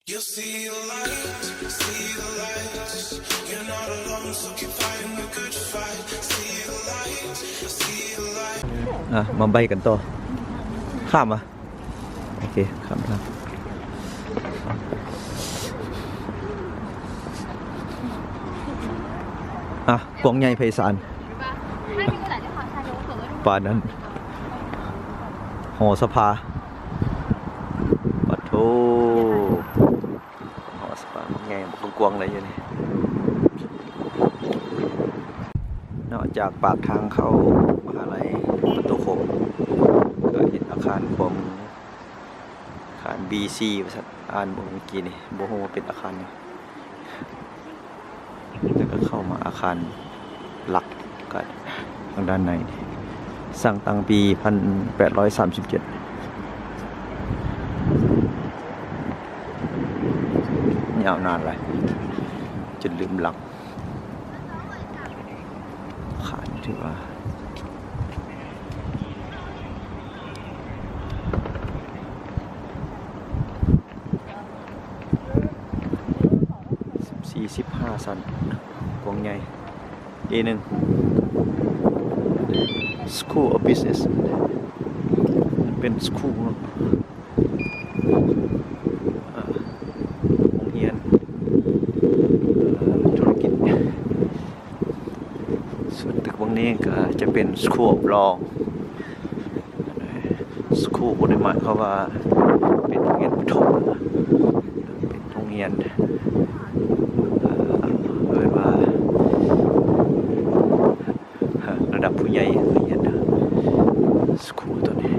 You'll see the light, see the light. You're not alone, so keep fighting the good fight. See the light, see the light. ອ່ະ ມາໄບກັນຕໍ່. ຂ້າມມາ. ໂອເຄ ຂ້າມທາງ. ອ່ະ ກວາງໃຫຍ່ໄພສານ ປານນັ້ນ ຫໍສະພາ. ປະໂທ ຫໍສະພາບັກໃຫຍ່ ບັກກວາງໆ ເລີຍຢູ່ນີ້ເນາະ. ຈາກປາກທາງເຂົ້າມະຫາໄລປະຕູໂຂງ ກໍເຫັນອາຄານຂວາມື ອາຄານ ບີ ສີ່ ວ່າຊັ້ນ ອ່ານບໍ່ເມື່ອກີ້ນີ້ ບໍ່ຮູ້ວ່າເປັນອາຄານຫຍັງ. ແລ້ວກໍເຂົ້າມາອາຄານຫຼັກ ກໍທາງດ້ານໃນ ສ້າງຕັ້ງປີພັນແປດຮ້ອຍສາມສິບເຈັດ ຍາວນານຫຼາຍ ຈົນລືມຫຼັກ. ອາຄານຖືວ່າ ສິບສີ່ ສິບຫ້າຊັ້ນ ກວ້າງໃຫຍ່. ເອໜຶ່ງ School of Business ເປັນ School ເນາະ ໂຮງຮຽນ ທຸລະກິດ. ສ່ວນຕຶກເບື້ອງນີ້ກໍຈະເປັນ School of Law. School ບໍ່ໄດ້ໝາຍຄວາມວ່າເປັນໂຮງຮຽນປະຖົມ ເປັນໂຮງຮຽນ ເອີ ເອີ້ນວ່າລະດັບຜູ້ໃຫຍ່ຮຽນ School ຕົວນີ້.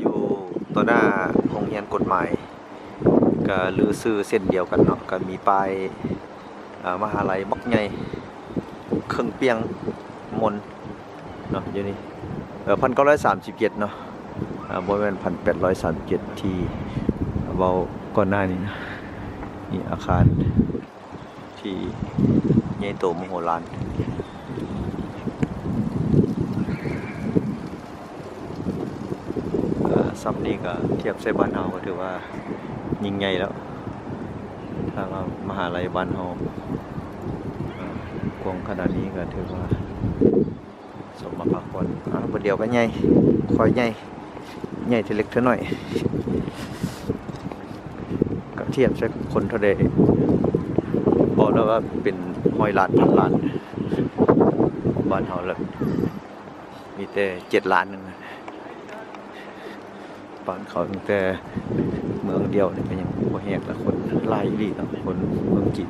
ຢູ່ຕໍ່ໜ້າໂຮງຮຽນກົດໝາຍ ກະລືຊື່ເຊັ່ນດຽວກັນເນາະ ກະມີປ້າຍ ເອີ ມະຫາໄລບັກໃຫຍ່ ເຄິ່ງປຽງມົນເນາະ ຢູ່ນີ້ ເອີ ພັນເກົ້າຮ້ອຍສາມສິບເຈັດເນາະ ເອີ ບໍ່ແມ່ນພັນແປດຮ້ອຍສາມສິບເຈັດ ທີ່ເວົ້າກ່ອນໜ້ານີ້ນະ. ນີ້ອາຄານ ທີ່ໃຫຍ່ໂຕມະໂຫລານ ເອີ ຊ່ຳນີ້ກໍທຽບໃສ່ບ້ານເຮົາກໍຖືວ່າຍິ່ງໃຫຍ່ແລ້ວ ຖ້າວ່າມະຫາໄລບ້ານເຮົາ ເອີ ກວ້າງຂະໜາດນີ້ກໍຖືວ່າ ສົມມາພາຄວນ ອ່າ ບໍ່ດຽວກໍໃຫຍ່ ຄ່ອຍໃຫຍ່ ໃຫຍ່ທີເລັກທີນ້ອຍ ກໍທຽບໃສ່ຄົນເທົ່າໃດ ບອກແລ້ວວ່າເປັນຮ້ອຍລ້ານພັນລ້ານ ບ້ານເຮົາລະມີແຕ່ເຈັດລ້ານໜຶ່ງ. ປານເຂົາຕັ້ງແຕ່ເມືອງດຽວນີ້ກໍຍັງບໍ່ແຮງລະ ຄົນຫຼາຍອີ່ຫຼີເນາະ ຄົນເມືອງຈີນ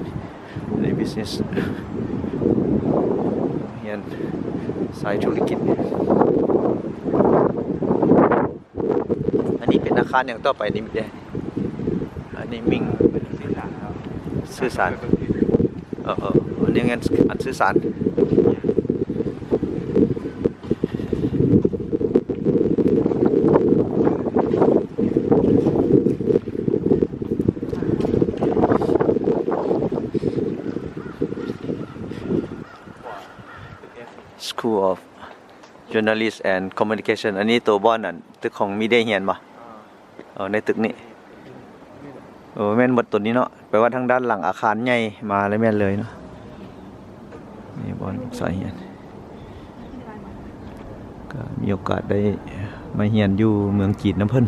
ໃນ business ຮຽນສາຍທຸລະກິດ. ອັນນີ້ເປັນອາຄານຫຍັງຕໍ່ໄປນີ້? ອັນນີ້ມິ່ງສື່ສານ ເອີ ອັນນີ້ງານອັນສື່ສານ. School of Journalist and Communication ອັນນີ້ໂຕບ່ອນ ອັນຕຶກຂອງມີເດຮຽນບໍ່? ເອີ ໃນຕຶກນີ້ ເອີ ແມ່ນໝົດໂຕນີ້ເນາະ ແປວ່າທາງດ້ານຫຼັງອາຄານໃຫຍ່ມາແລ້ວແມ່ນເລີຍເນາະ. ນີ້ບ່ອນສາຍຮຽນ ກໍມີໂອກາດໄດ້ມາຮຽນຢູ່ເມືອງຈີນນຳເພິ່ນ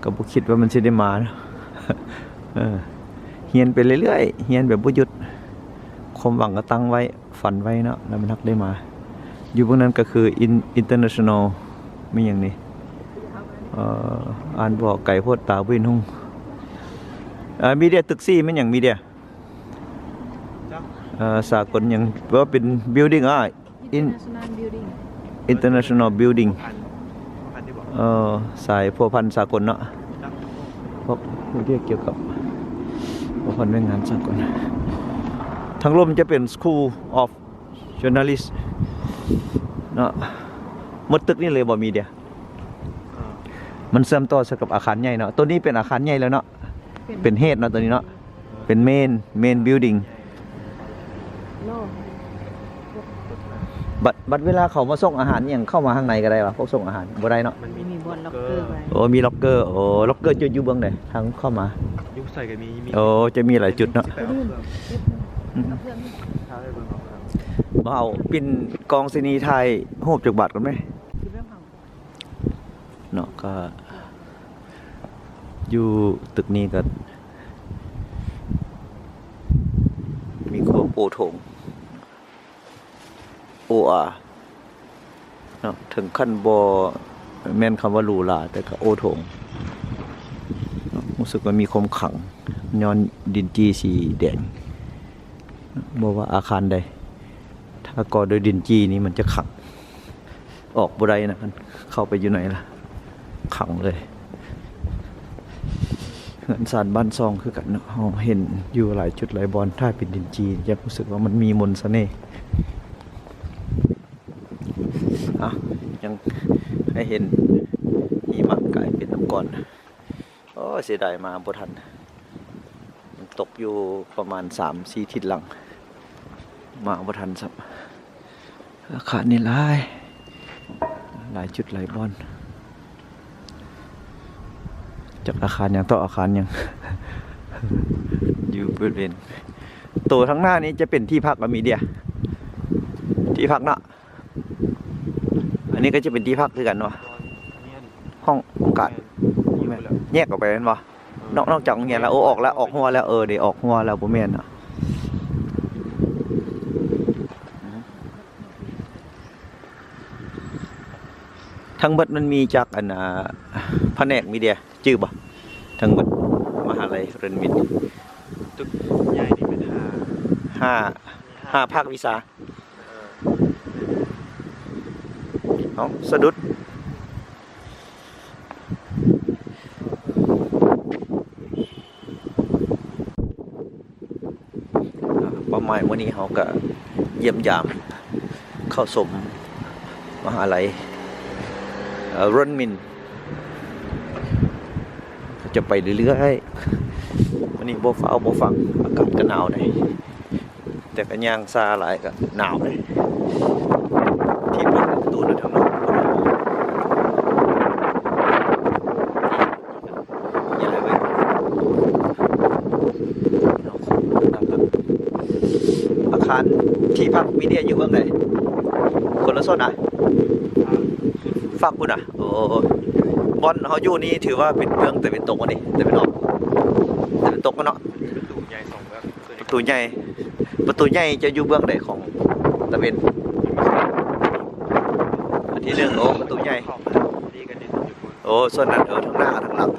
ກໍບໍ່ຄິດວ່າມັນຊິໄດ້ມາເນາະ. ເອີ ຮຽນໄປເລື້ອຍໆ ຮຽນແບບບໍ່ຢຸດ ຄວາມຫວັງກໍຕັ້ງໄວ້ ຝັນໄວ້ເນາະ ແລ້ວມັນຮັກໄດ້ມາ. ຢູ່ເບື້ອງນັ້ນກໍຄື In- International ມີຫຍັງນີ້ ເອີ ອ່ານບໍ່ອອກ ໄກໂພດ ຕາບໍ່ເຫັນຮຸ່ງ. ເອີ ມີເດຍ ຕຶກສີ່ແມ່ນຫຍັງ? ມີເດຍ ເອີ ສາກົນຫຍັງ? ແປວ່າເປັນ building ອາ In- International Building. International Building ເອີ ສາຍພົວພັນສາກົນເນາະ ພວກ ພວກທີ່ກ່ຽວກັບພົວພັນແຮງງານສາກົນ. ທາງລຸ່ມຈະເປັນ School of Journalist ເນາະ ໝົດຕຶກນີ້ເລີຍບໍ່ມີເດຍ. ມັນເຊື່ອມຕໍ່ໃສ່ກັບອາຄານໃຫຍ່ເນາະ ໂຕນີ້ເປັນອາຄານໃຫຍ່ແລ້ວເນາະ ເປັນ ເປັນເຮດເນາະ ໂຕນີ້ເນາະ ເປັນ main main building. ໂລ ພວກ ບັດ ບັດເວລາເຂົາມາສົ່ງອາຫານຫຍັງ ເຂົ້າມາທາງໃນກໍໄດ້ວະ? ພວກສົ່ງອາຫານບໍ່ໄດ້ເນາະ? ມັນມີ ມີບ່ອນລັອກເກີໄວ້. ໂອ້ ມີລັອກເກີ. ໂອ້ ລັອກເກີຈຸດຢູ່ເບື້ອງໃດ? ທາງເຂົ້າມາ? ຢູ່ໃສກໍມີ ມີ. ໂອ້ ຈະມີຫຼາຍຈຸດເນາະ. ອືມ ເອົາ ປິ່ນກ້ອງຊິນີ ຖ່າຍຮູບຈັກບາດກ່ອນແມ? ເນາະ ກໍຢູ່ຕຶກນີ້ກໍມີຄວາມໂອໂຖງ ໂອອາເນາະ, ເຖິງຂັ້ນບໍ່ແມ່ນຄຳວ່າຫຼູຫຼາ ແຕ່ກໍໂອໂຖງເນາະ. ຮູ້ສຶກວ່າມີຄວາມຂັງ ຍ້ອນດິນຈີ່ສີແດງ. ບໍ່ວ່າອາຄານໃດ ຖ້າກໍ່ດ້ວຍດິນຈີ່ນີ້ມັນຈະຂັງ ອອກບໍ່ໄດ້ນະ, ຄັນເຂົ້າໄປຢູ່ໃນລະຂັງເລີຍ. ເຮືອນຊານບ້ານຊ່ອງຄືກັນເນາະ, ເຮົາເຫັນຢູ່ຫຼາຍຈຸດຫຼາຍບ່ອນ ຖ້າເປັນດິນຈີ່ຈະຮູ້ສຶກວ່າມັນມີມົນສະເໜ່. ເອົາ ຍັງໃຫ້ເຫັນຫິມະກາຍເປັນນ້ຳກ້ອນ. ໂອ້ ເສຍດາຍມາບໍ່ທັນ, ມັນຕົກຢູ່ປະມານສາມສີ່ທິດຫຼັງ ມາບໍ່ທັນຊ້ຳ. ອາຄານນີ້ຫຼາຍ ຫຼາຍຈຸດຫຼາຍບ່ອນ, ຈັກອາຄານຫຍັງຕໍ່ອາຄານຫຍັງ ຢູ່ບໍລິເວນ. ໂຕທາງໜ້ານີ້ຈະເປັນທີ່ພັກບໍ່ ມີເດຍ? ທີ່ພັກເນາະ. ອັນນີ້ກໍຈະເປັນທີ່ພັກຄືກັນວະ? ຫ້ອງ ຫ້ອງການ. ແຍກອອກໄປແມ່ນບໍ່? ນອກ ນອກຈາກໂຮງຮຽນແລ້ວ. ໂອ້ ອອກແລ້ວ ອອກຮົ້ວແລ້ວ. ເອີ ໄດ້ອອກຮົ້ວແລ້ວ ບໍ່ແມ່ນເນາະ. ທັງເບິດມັນມີຈັກອັນ ອ່າ ພະແນກ ມີເດຍ? ຈື່ບໍ່? ທັງເບິດມະຫາໄລເຣິນມິນ ຕຶກໃຫຍ່ນີ້ແມ່ນຫ້າ ຫ້າ ຫ້າພາກວິຊາ. ເອົ້າ ສະດຸດ. ເປົ້າໝາຍມື້ນີ້ເຮົາກະຢ້ຽມຢາມເຂົ້າຊົມມະຫາໄລ ເອີ ເຣິນມິນ ຈະໄປເລື້ອຍໆ. ມື້ນີ້ບໍ່ຟ້າວບໍ່ຟັ່ງ ອາກາດກະໜາວແດ່ ແຕ່ກະຍ່າງຊ້າຫຼາຍກະໜາວເດ້. ທີ່ເປີດປະຕູນະ ທາງນັ້ນ ອາຄານທີ່ພັກມີເດຍຢູ່ເບື້ອງໃດ? ຄົນລະສ່ວນນະ? ຟາກພຸ້ນນະ? ໂອ້ ບ່ອນເຮົາຢູ່ນີ້ຖືວ່າເປັນເບື້ອງຕາເວັນຕົກວະນີ້? ຕາເວັນອອກ? ຕາເວັນຕົກເນາະ? ປະຕູໃຫຍ່ສອງເບື້ອງ. ປະຕູໃຫຍ່ ປະຕູໃຫຍ່ຈະຢູ່ເບື້ອງໃດຂອງຕາເວັນ? ອັນທີໜຶ່ງ. ໂອ້ ປະຕູໃຫຍ່. ໂອ້ ສ່ວນນັ້ນ ເອີ ທາງໜ້າທາງຫຼັງ.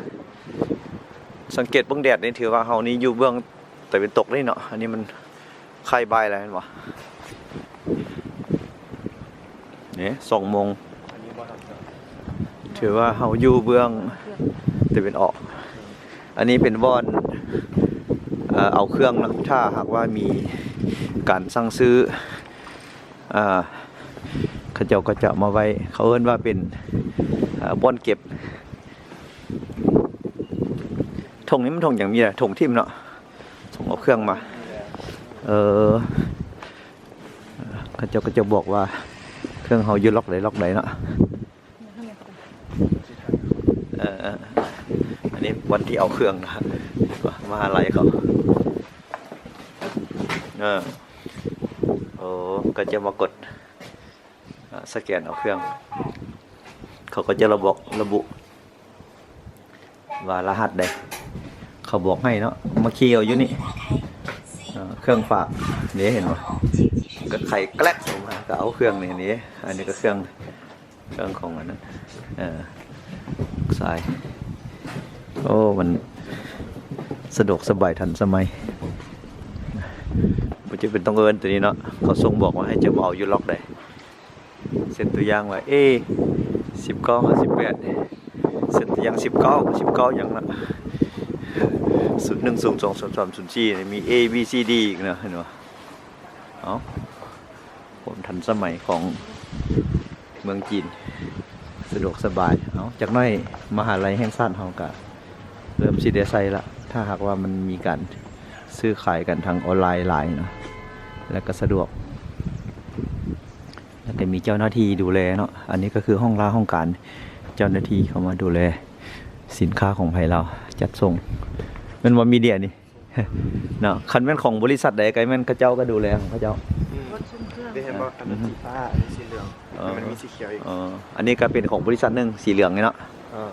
ສັງເກດເບິ່ງແດດນີ້ ຖືວ່າເຮົານີ້ຢູ່ເບື້ອງຕາເວັນຕົກເດ້ເນາະ. ອັນນີ້ມັນຄ້າຍບ່າຍແລ້ວແມ່ນບໍ່? ນີ້ ສອງໂມງ ຖືວ່າເຮົາຢູ່ເບື້ອງຕາເວັນອອກ. ອັນນີ້ເປັນບ່ອນ ເອີ ເອົາເຄື່ອງເນາະ, ຖ້າຫາກວ່າມີການສັ່ງຊື້ ເອີ ເຂົາເຈົ້າກໍຈະເອົາມາໄວ້, ເຂົາເອີ້ນວ່າເປັນ ເອີ ບ່ອນເກັບ. ຖົງນີ້ມັນຖົງຫຍັງ? ມີແຕ່ຖົງຖິ້ມເນາະ, ສົ່ງເອົາເຄື່ອງມາ. ເອີ ເຂົາເຈົ້າກໍຈະບອກວ່າເຄື່ອງເຮົາຢູ່ລັອກໃດລັອກໃດເນາະ. ເອີ ອັນນີ້ວັນທີ່ເອົາເຄື່ອງນະ ມະຫາໄລເຂົາ. ເອີ ໂອ້ ກໍຈະມາກົດ ອາ ສະແກນເອົາເຄື່ອງ, ເຂົາກໍຈະລະບອກ ລະບຸວ່າລະຫັດໃດ ເຂົາບອກໃຫ້ເນາະ, ມາຄີເອົາຢູ່ນີ້. ເອີ ເຄື່ອງຝາກເດ້ ເຫັນບໍ່? ກໍໄຂແກລັກອອກມາ ກໍເອົາເຄື່ອງນີ້ ນີ້. ອັນນີ້ກໍເຄື່ອງ ເລື່ອງຂອງອັນນັ້ນ ເອີ ສາຍ. ໂອ້ ມັນສະດວກສະບາຍທັນສະໄໝ, ບໍ່ຈຳເປັນຕ້ອງເອີ້ນໂຕນີ້ເນາະ, ເຂົາສົ່ງບອກວ່າໃຫ້ເຈົ້າມາເອົາຢູ່ລັອກໃດ. ເຊັ່ນຕົວຢ່າງວ່າ ເອ ສິບເກົ້າ ຫ້າສິບແປດ, ເຊັ່ນຕົວຢ່າງ ສິບເກົ້າ ສິບເກົ້າຫຍັງນະ, ສູນໜຶ່ງ ສູນສອງ ສາມ ສາມ ສູນສີ່ ມີ ເອ ບີ ຊີ ດີ ອີກນະ, ເຫັນບໍ່? ເອົາ ຄວາມທັນສະໄໝຂອງເມືອງຈີນ ສະດວກສະບາຍ. ເອົາ ຈັກໜ້ອຍມະຫາໄລແຫ່ງຊາດເຮົາກະເລີ່ມຊິໄດ້ໃຊ້ລະ, ຖ້າຫາກວ່າມັນມີການຊື້ຂາຍກັນທາງອອນລາຍຫຼາຍເນາະ, ແລ້ວກະສະດວກ ແລ້ວກ ມີເຈົ້າໜ້າທີ່ດູແລເນາະ. ອັນນີ້ກໍຄືຫ້ອງລາຫ້ອງການ ເຈົ້າໜ້າທີ່ເຂົ້າມາດູແລສິນຄ້າຂອງໃຜລາວ ຈັດສົ່ງ. ແມ່ນບໍ່ ມີເດຍນີ້ ເນາະ? ຄັນແມ່ນຂອງບໍລິສັດໃດກໍແມ່ນເຂົາເຈົ້າກໍດູແລຂອງເຂົາເຈົ້າ. ອືມ ນີ້ເຫັນບໍ່? ອັນນັ້ນ ອືມ ສີຟ້າ ອັນນີ້ສີເຫຼືອງ ເອີ ແລ້ວມັນມີສີຂຽວອີກ. ເອີ ອັນນີ້ກໍເປັນຂອງບໍລິສັດໜຶ່ງ ສີເຫຼືອງນີ້ເນາະ. ເອີ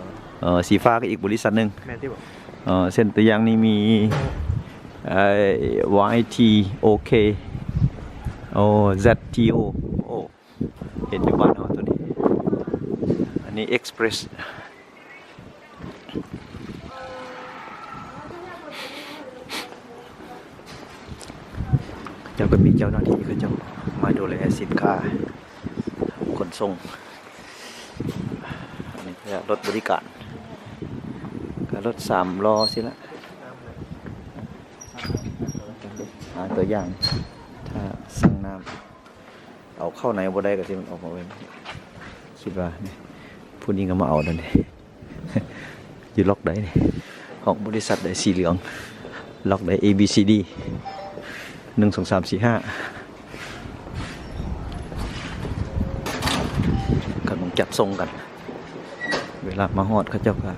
ເອີ ສີຟ້າກໍອີກບໍລິສັດໜຶ່ງ. ແມ່ນຕິບໍ່? ເອີ ເຊັ່ນຕົວຢ່າງນີ້ມີ ເອີ ວາຍທີ ໂອເຄ ໂອ ແຊັດທີໂອ ໂອ້ ເຫັນຢູ່ບ້ານເຮົາຕົວນີ້. ອັນນີ້ເອັກສະເປຣສ ເຈົ້າກໍມີເຈົ້າໜ້າທີ່ເຂົາເຈົ້າມາດູແລສິນຄ້າຂົນສົ່ງ. ອັນນີ້ກໍລົດບໍລິການ ກໍລົດສາມລໍ້ຊີ້ລະ. ອາ ຕົວຢ່າງ ຖ້າສັ່ງນ້ຳ ເອົາເຂົ້າໃນບໍ່ໄດ້ກໍຊິມັນອອກມາເບິ່ງ. ຄິດວ່ານີ້ ຜູ້ນີ້ກໍມາເອົານັ້ນເດ້. ຢູ່ລັອກໃດນີ້? ຂອງບໍລິສັດໃດ? ສີເຫຼືອງ ລັອກໃດ? ເອ ບີ ຊີ ດີ ໜຶ່ງ ສອງ ສາມ ສີ່ ຫ້າ ກຳລັງຈັດສົ່ງກັນ. ເວລາມາຮອດ ເຂົາເຈົ້າກໍ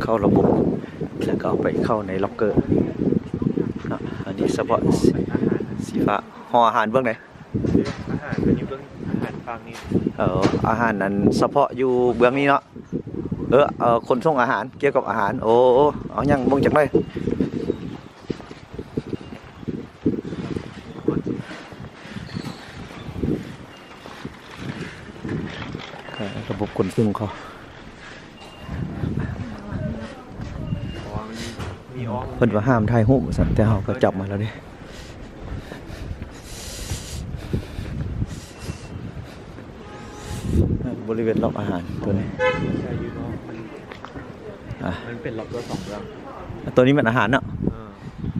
ເຂົ້າລະບົບ ແລ້ວກໍເອົາໄປເຂົ້າໃນລັອກເກີເນາະ. ອັນນີ້ສະເພາະສີຟ້າ ຫໍອາຫານເບື້ອງໃດ? ອາຫານມັນຢູ່ເບື້ອງ ອາຫານຝັ່ງນີ້. ເອີ ອາຫານນັ້ນສະເພາະຢູ່ເບື້ອງນີ້ເນາະ. ເອີ ເອີ ຂົນສົ່ງອາຫານ ກ່ຽວກັບອາຫານ. ໂອ້ ເອົາຫຍັງເບິ່ງຈັກໜ້ອຍ. ລະບົບຂົນສົ່ງເຂົາ ເພິ່ນວ່າຫ້າມຖ່າຍຮູບວ່າຊັ້ນ ແຕ່ເຮົາກໍຈັບມາແລ້ວເດ້. ບໍລິເວນລັອກອາຫານຕົວນີ້ ໃສ່ຢູ່ນອກມັນ ອ່ະ ມັນເປັນລັອກເກີສອງເບື້ອງ. ຕົວນີ້ແມ່ນອາຫານເນາະ?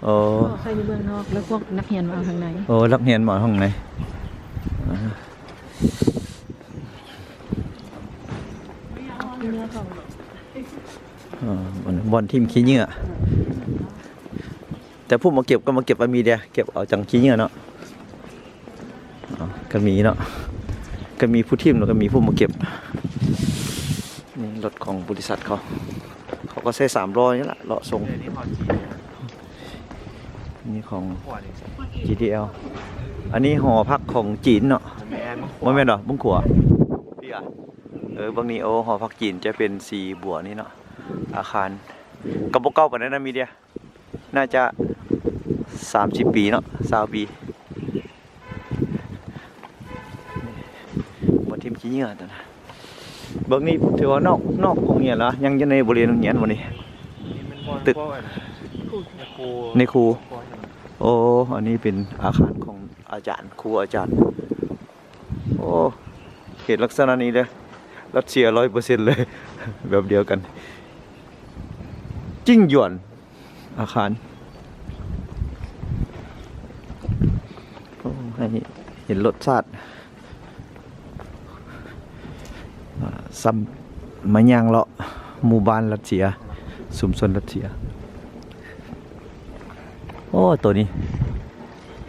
ເອີ ໂອ້ ໃສ່ຢູ່ເບື້ອງນອກ ແລ້ວພວກນັກຮຽນມາເອົາທາງໃນ. ໂອ້ ນັກຮຽນມາເອົາທາງໃນ. ອ່າ ອ່າ ບ່ອນ ບ່ອນຖິ້ມຂີ້ເຫຍື້ອ. ແຕ່ຜູ້ມາເກັບກໍມາເກັບວ່າມີເດ ເກັບເອົາຈັ່ງຂີ້ເຫຍື້ອເນາະ. ອໍ ກໍມີເນາະ ກໍມີຜູ້ຖິ້ມ ແລ້ວກໍມີຜູ້ມາເກັບ. ນີ້ລົດຂອງບໍລິສັດເຂົາ ເຂົາກໍໃຊ້ສາມລໍ້ນີ້ລະເລາະສົ່ງ. ນີ້ຂອງ ຈີດີແອລ ອັນນີ້ຫໍພັກຂອງຈີນເນາະ. ບໍ່ແມ່ນດອກ ເບິ່ງຂວາ ເອີ ເບິ່ງນີ້ ໂອ້ ຫໍພັກຈີນຈະເປັນສີບົວນີ້ເນາະ. ອາຄານກໍບໍ່ເກົ່າປານໃດນະ ມີເດຍ ໜ້າຈະສາມສິບປີເນາະ ຊາວປີ. ບ່ອນຖິ້ມຂີ້ເຫຍື້ອຕົວນັ້ນ. ເບິ່ງນີ້ຖືວ່ານອກ ນອກໂຮງຮຽນລະ ຍັງຢູ່ໃນບໍລິເວນໂຮງຮຽນບໍ່ນີ້? ນີ້ແມ່ນບ່ອນ ຕຶກ ພວກອັນ ໃນຄູ ໃນຄູ. ໂອ້ ອັນນີ້ເປັນອາຄານຂອງອາຈານ ຄູອາຈານ. ໂອ້ ເຫັນລັກສະນະນີ້ເດ້ ຣັດເຊຍຮ້ອຍເປີເຊັນເລີຍ ແບບດຽວກັນ. ຈິງຢວນ ອາຄານ. ໂອ້ ໃຫ້ເຫັນລົດຊາດ. ອ່າ ຊຳມາຍ່າງເລາະໝູ່ບ້ານຣັດເຊຍ ຊຸມຊົນຣັດເຊຍ. ໂອ້ ໂຕນີ້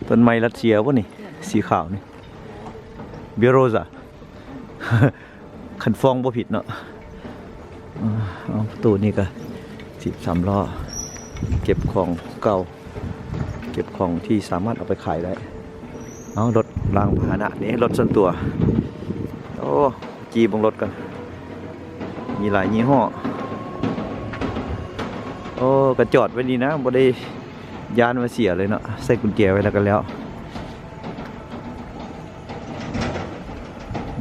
ຕົ້ນໄມ້ຣັດເຊຍບໍ່ນີ້ ສີຂາວນີ້ ເບໂຣຊາ ຄັນຟ້ອງບໍ່ຜິດເນາະ. ເອົາ ຕູ້ນີ້ກໍສິບສາມລໍ້ ເກັບຂອງເກົ່າ ເກັບຂອງທີ່ສາມາດເອົາໄປຂາຍໄດ້. ເອົາ ລົດລາງພາຫະນະນີ້ ລົດສ່ວນຕົວ. ໂອ້ ຈີ່ເບິ່ງລົດກ່ອນ ມີຫຼາຍຍີ່ຫໍ້. ໂອ້ ກໍຈອດໄວ້ນີ້ນະ ບໍ່ໄດ້ຢ້ານວ່າເສຍເລີຍເນາະ ໃສ່ກຸນແຈໄວ້ແລ້ວກໍແລ້ວ.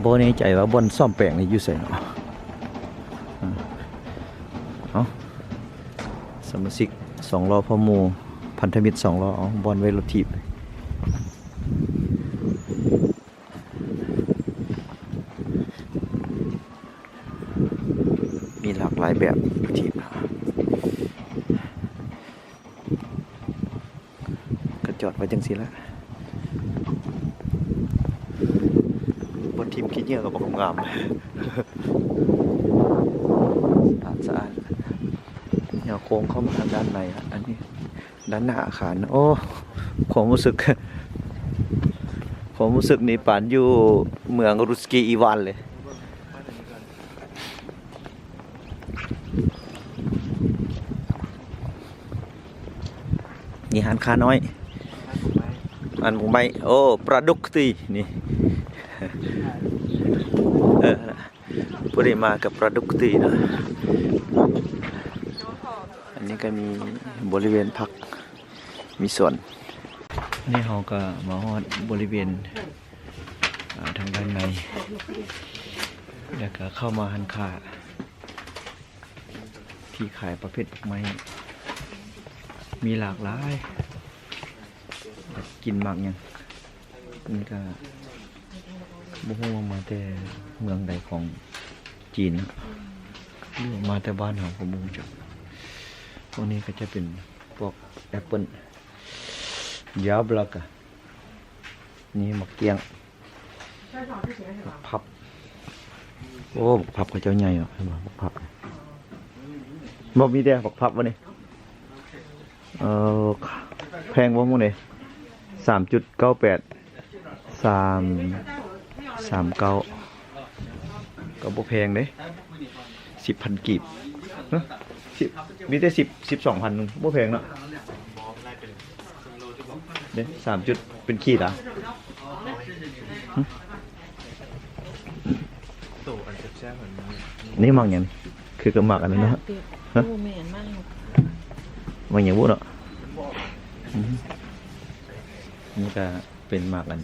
ບໍ່ແນ່ໃຈວ່າບ່ອນສ້ອມແປງນີ້ຢູ່ໃສເນາະ. ເອົາ ສະມາຊິກສອງລໍ້ພໍ່ໝູ່ ພັນທະມິດສອງລໍ້ ເອົາ ບ່ອນໄວ້ລົດຖີບ. ມີຫຼາກຫຼາຍແບບ ລົດຖີບ. ກໍຈອດໄວ້ຈັ່ງຊີ້ລະ ບ່ອນຖິ້ມຂີ້ເຫຍື້ອກໍບໍ່ງາມໆ ສະອາດສະອາດ. ແນວໂຄ້ງເຂົ້າມາທາງດ້ານໃນລະ ອັນນີ້ດ້ານໜ້າອາຄານ. ໂອ້ ຄວາມຮູ້ສຶກ ຄວາມຮູ້ສຶກນີ້ປານຢູ່ເມືອງຣູສກີອີວານເລີຍ. ນີ້ຮ້ານຄ້ານ້ອຍ ຮ້ານໝົກໄມ້. ໂອ້ ປຣາດຸກຕີ ນີ້ ເອີ ຜູ້ໃດມາກັບປຣາດຸກຕີເນາະ. ອັນນີ້ກໍມີບໍລິເວນພັກ ມີສວນ. ນີ້ເຮົາກໍມາຮອດບໍລິເວນ ອ່າ ທາງດ້ານໃນ ແລ້ວກໍເຂົ້າມາຮ້ານຄ້າທີ່ຂາຍປະເພດໝາກໄມ້ ມີຫຼາກຫຼາຍ ຢາກກິນໝາກຫຍັງ. ນີ້ກໍບໍ່ຮູ້ວ່າມາແຕ່ເມືອງໃດຂອງຈີນເນາະ ຫຼືວ່າມາແຕ່ບ້ານເຮົາກໍບໍ່ຮູ້ຈັກ. ພວກນີ້ກໍຈະເປັນພວກແອັບເປິ້ນ ຢາບລາກາ ນີ້ໝາກກ້ຽງ ບັກພັບ. ໂອ້ ບັກພັບເຂົາເຈົ້າໃຫຍ່ເນາະ ເຫັນບໍ່ ບັກພັບ. ບໍ່ມີແຕ່ບັກພັບວະນີ້. ເອີ ແພງບໍ່ໝູ່ນີ້? ສາມຈຸດເກົ້າແປດ ສາມ ສາມເກົ້າ ກໍບໍ່ແພງເດ້ ສິບພັນກີບ. ຮະ ສິບ ມີແຕ່ສິບ ສິບສອງພັນ ບໍ່ແພງເນາະ. ເດ້ ສາມຈຸດ ເປັນຂີດອະ. ຫຶ ໂຕອັນແຊບໆ ມັນ ນີ້ໝາກຫຍັງ? ຄືກັບໝາກອັນນັ້ນເນາະ. ຮະ ໂອ້ ແມ່ນ ໝາກຫຍັງ? ໝາກຫຍັງບໍ່ເນາະ. ອືມ ນີ້ກະເປັນໝາກອັນ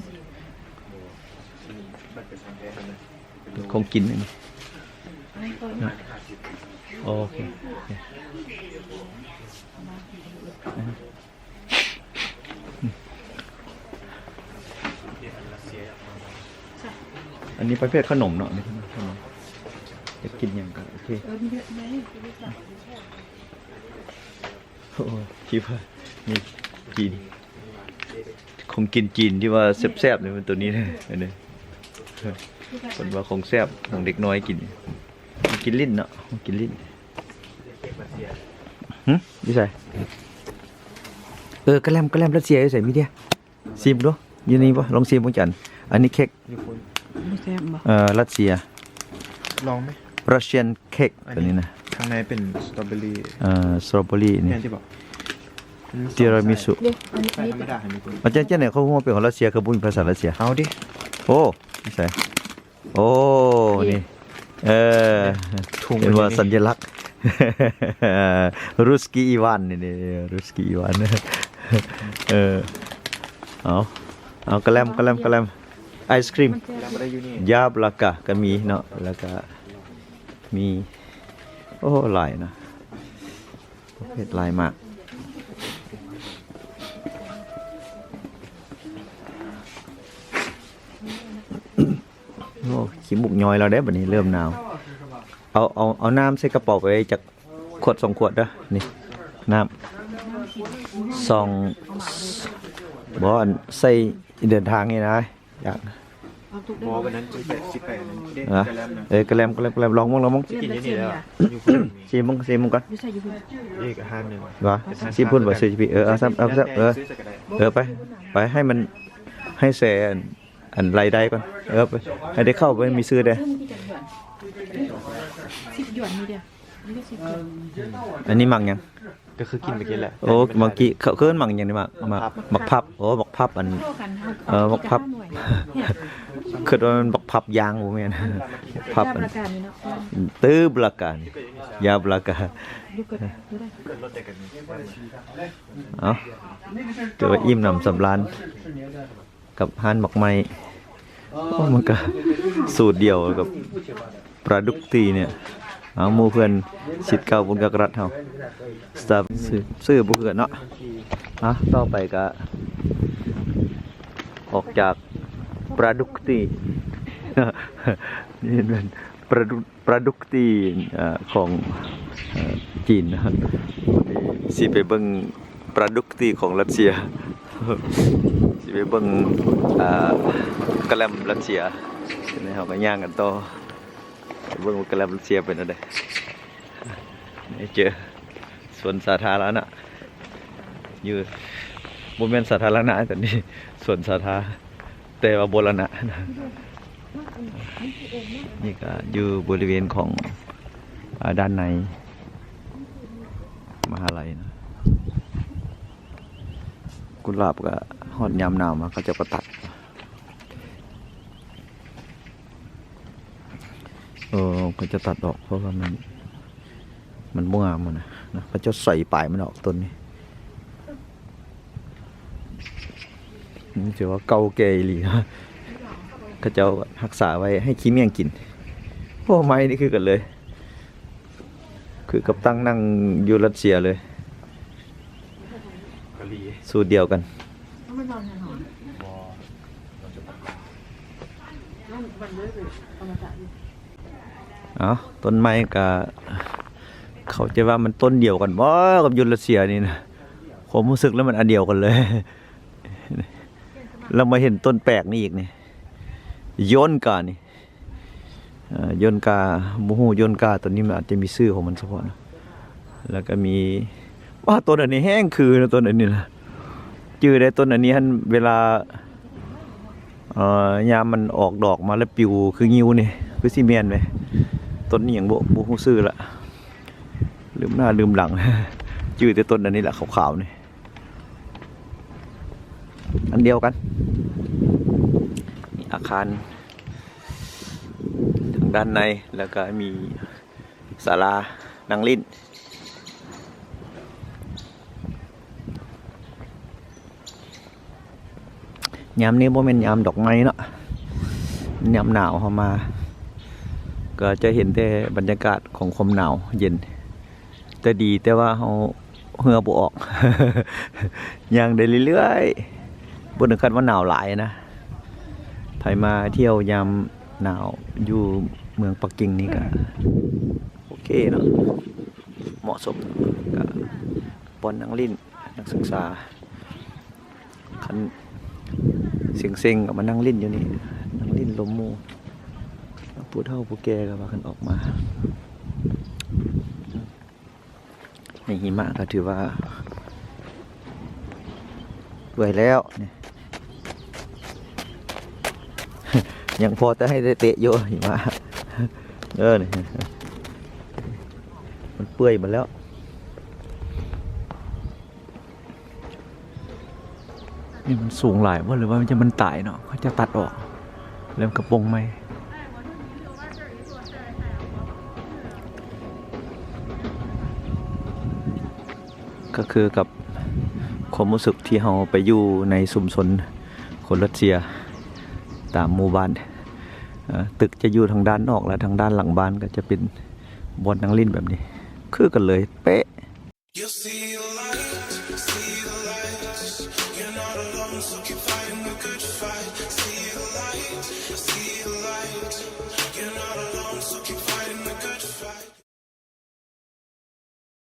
ຂອງກິນອັນນີ້. ໂອເຄ ໂອເຄ. ອັນນີ້ປະເພດຂະໜົມເນາະ ນີ້ຂະໜົມ ຢາກກິນຫຍັງກໍໂອເຄ. ໂອ້ ທີ່ວ່ານີ້ຈີນ ຂອງກິນຈີນທີ່ວ່າແຊບໆ ນີ້ແມ່ນໂຕນີ້ເດ້. ເພິ່ນວ່າຂອງແຊບຂອງເດັກນ້ອຍກິນ ກິນຫຼິ້ນເນາະ ກິນຫຼິ້ນ. ຫຶ ຢູ່ໃສ? ເອີ ກະແລັມ ກະແລັມຣັດເຊຍຢູ່ໃສ? ມີເດ ຊີມດູ ຢູ່ນີ້ບໍ່? ລອງຊີມເບິ່ງຈັກອັນ. ອັນນີ້ເຄັກ ບໍ່ແຊບບໍ່? ເອີ ຣັດເຊຍ ລອງໄໝ? Russian cake ອັນນີ້ ຕົວນີ້ນະ ຂ້າງໃນເປັນສະຕໍເບີຣີ ເອີ ສະຕໍເບີຣີນີ້ ແມ່ນຕິບໍ່? ທີຣາມິສຸ ເດ້ ອັນນີ້ ອັນນີ້ທຳມະດາ ໃຫ້ມັນ ອາຈານ ຈັ່ງໃດເຂົາຮູ້ວ່າເປັນຂອງຣັດເຊຍ ຄືບໍ່ມີພາສາຣັດເຊຍ? ເອົາດິ ໂອ້ ຢູ່ໃສ? ໂອ້ ນີ້ ເອີ ເປັນວ່າສັນຍະລັກ ຣູສກີອີວານ ນີ້ ນີ້ ຣູສກີອີວານ. ເອີ ເອົາ ເອົາ ກະແລັມ ກະແລັມ ກະແລັມ ໄອສະຄຣີມ ຢາບລາກາ ກໍມີເນາະ ແລ້ວກໍມີ ໂອ້ ຫຼາຍນະ ປະເພດຫຼາຍມາກ. ໂອ້ ຂີ້ມູກຍ້ອຍແລ້ວເດ້ ບັດນີ້ເລີ່ມໜາວ. ເອົາ ເອົາ ເອົານ້ຳໃສ່ກະເປົາໄປຈັກຂວດສອງຂວດເດີ ນີ້ ນ້ຳສອງ ບໍ່ ອັນໃສ່ເດີນທາງນີ້ນະ ຢາກ ບໍ່ ວັນນັ້ນຊິໄປ ຊິໄປອັນນັ້ນເດ້ ເອີ ກະແລັມນະ ເອີ ກະແລັມ ກະແລັມ ກະແລັມ ລອງເບິ່ງ ລອງເບິ່ງ ກິນຢູ່ນີ້ແລ້ວ ຢູ່ພຸ້ນ ຊີມເບິ່ງ ຊີມເບິ່ງກ່ອນ ຢູ່ໃສ? ຢູ່ພຸ້ນ ອີກຮ້ານໜຶ່ງ ວ່າ ຊິພຸ້ນບໍ່? ຊື້ຢູ່ພີ້ ເອີ ເອົາຊ້ຳ ເອົາຊ້ຳ ເອີ ເອີ ໄປ ໄປ ໃຫ້ມັນ ໃຫ້ແຊ ອັນ ລາຍໄດ້ກ່ອນ ເອີ ໄປ ໃຫ້ໄດ້ເຂົ້າໄປມີຊື່ແດ່. ສິບຢວນນີ້ເດ ອັນນີ້ໝາກຫຍັງ? ກໍຄືກິນເມື່ອກີ້ແຫຼະ. ໂອ້ ເມື່ອກີ້ເຂົາເອີ້ນໝາກຫຍັງນີ້? ໝາກ ໝາກ ໝາກພັບ. ໂອ້ ໝາກພັບ ອັນ ເອີ ໝາກພັບ ຄິດວ່າມັນບັກພັບຢ່າງ ບໍ່ແມ່ນ ພັບ ອັນ ຕື່ບລາກາ ນີ້ ຢາບລາກາ. ເອົ້າ ຖືວ່າອີ່ມໜຳສຳລານ ກັບຮ້ານໝາກໄມ້. ໂອ້ ມັນກະສູດດຽວກັບປຣາດຸກຕີນີ້. ເອົາ ໝູ່ເພື່ອນສິດເກົ່າບຸນກັກລັດເຮົາ ສະຕາຟ ຊື່ ຊື່ບໍ່ຄືກັນເນາະ. ອ່ະ ຕໍ່ໄປກະອອກຈາກປຣາດຸກຕີ ນີ້ແມ່ນປຣາດຸກ ປຣາດຸກຕີ ເອີ ຂອງ ເອີ ຈີນນະ. ຊິໄປເບິ່ງປຣາດຸກຕີຂອງຣັດເຊຍ ຊິໄປເບິ່ງ ເອີ ກະແລັມຣັດເຊຍ. ແລ້ວເຮົາກໍຍ່າງກັນຕໍ່ ໄປເບິ່ງວ່າກະແລັມຣັດເຊຍເປັນແນວໃດ. ນີ້ເຈີສວນສາທາລະນະ ຢູ່ ບໍ່ແມ່ນສາທາລະນະ ແຕ່ນີ້ສວນສາທາ ແຕ່ວ່າບູລະນະ. ນີ້ກໍຢູ່ບໍລິເວນຂອງ ອາ ດ້ານໃນມະຫາໄລນະ. ກຸຫຼາບກໍຮອດຍາມໜາວມາ ເຂົາເຈົ້າກໍຕັດ. ເອີ ເຂົາຈະຕັດອອກ ເພາະວ່າມັນ ມັນບໍ່ງາມນະ ເຂົາເຈົ້າໃສ່ປາຍມັນອອກ ຕົ້ນນີ້. ນີ້ຖືວ່າເກົ່າແກ່ອີ່ຫຼີ ເຂົາເຈົ້າຮັກສາໄວ້ໃຫ້ຂີ້ໝ້ຽງກິນ. ໂອ້ ໄມ້ນີ້ຄືກັນເລີຍ ຄືກັບຕັ້ງນັ່ງຢູ່ຣັດເຊຍເລີຍ ສູດດຽວກັນ. ເອົ້າ ຕົ້ນໄມ້ກະ ເຂົາຈະວ່າມັນຕົ້ນດຽວກັນບໍ່ກັບຢູ່ຣັດເຊຍນີ້ນະ ຄວາມຮູ້ສຶກແລ້ວມັນອັນດຽວກັນເລີຍ. ແລ້ວມາເຫັນຕົ້ນແປກນີ້ອີກນີ້ ໂຢນການີ້ ເອີ ໂຢນກາ ບໍ່ຮູ້ໂຢນກາ ຕົ້ນນີ້ມັນອາດຈະມີຊື່ຂອງມັນສະເພາະນະ. ແລ້ວກໍມີ ວ້າ ຕົ້ນອັນນີ້ແຮງຄືນະ ຕົ້ນອັນນີ້ນະ ຈື່ໄດ້ ຕົ້ນອັນນີ້ຫັ້ນ ເວລາ ເອີ ຍາມມັນອອກດອກມາແລ້ວປິວຄືງິ້ວນີ້ ຄືຊິແມ່ນເດ້. ຕົ້ນນີ້ຫຍັງບໍ່ ບໍ່ຮູ້ຊື່ລະ ລືມໜ້າລືມຫຼັງ ຈື່ແຕ່ຕົ້ນອັນນີ້ລະ ຂາວໆນີ້. ອັນດຽວກັນ ມີອາຄານທາງດ້ານໃນ ແລ້ວກໍມີສາລານັ່ງຫຼິ້ນ. ຍາມນີ້ບໍ່ແມ່ນຍາມດອກໄມ້ເນາະ ຍາມໜາວເຮົາມາ ກໍຈະເຫັນແຕ່ບັນຍາກາດຂອງຄວາມໜາວເຢັນ ແຕ່ດີແຕ່ວ່າເຮົາເຫື່ອບໍ່ອອກ ຍ່າງໄດ້ເລື້ອຍໆ ບໍ່ເຖິງຂັ້ນວ່າໜາວຫຼາຍນະ. ໃຜມາທ່ຽວຍາມໜາວຢູ່ເມືອງປັກກິ່ງນີ້ກະໂອເຄເນາະ ເໝາະສົມ ກະບ່ອນນັ່ງຫຼິ້ນນັກສຶກສາ ຄັນເຊັງໆ ກໍມານັ່ງຫຼິ້ນຢູ່ນີ້ ນັ່ງຫຼິ້ນລົມໝູ່ ຜູ້ເຖົ້າຜູ້ແກ່ກໍພາກັນອອກມາ. ໃນຫິມະກໍຖືວ່າເປື່ອຍແລ້ວນີ້ ຍັງພໍແຕ່ໃຫ້ໄດ້ເຕະຢູ່ຫິມະ ເອີ ນີ້ ມັນເປື່ອຍໝົດແລ້ວ. ນີ້ມັນສູງຫຼາຍບໍ່ ຫຼືວ່າມັນຈະ ມັນຕາຍເນາະ ເຂົາຈະຕັດອອກ ແລ້ວມັນກໍປົງໃໝ່. ກໍຄືກັບຄວາມຮູ້ສຶກທີ່ເຮົາໄປຢູ່ໃນຊຸມຊົນຄົນຣັດເຊຍຕາມໝູ່ບ້ານ ເອີ ຕຶກຈະຢູ່ທາງດ້ານນອກ ແລະ ທາງດ້ານຫຼັງບ້ານກໍຈະເປັນບ່ອນນັ່ງຫຼິ້ນແບບນີ້ ຄືກັນເລີຍເປະ. You'll see the light, see the lights. You're not alone, so keep fighting.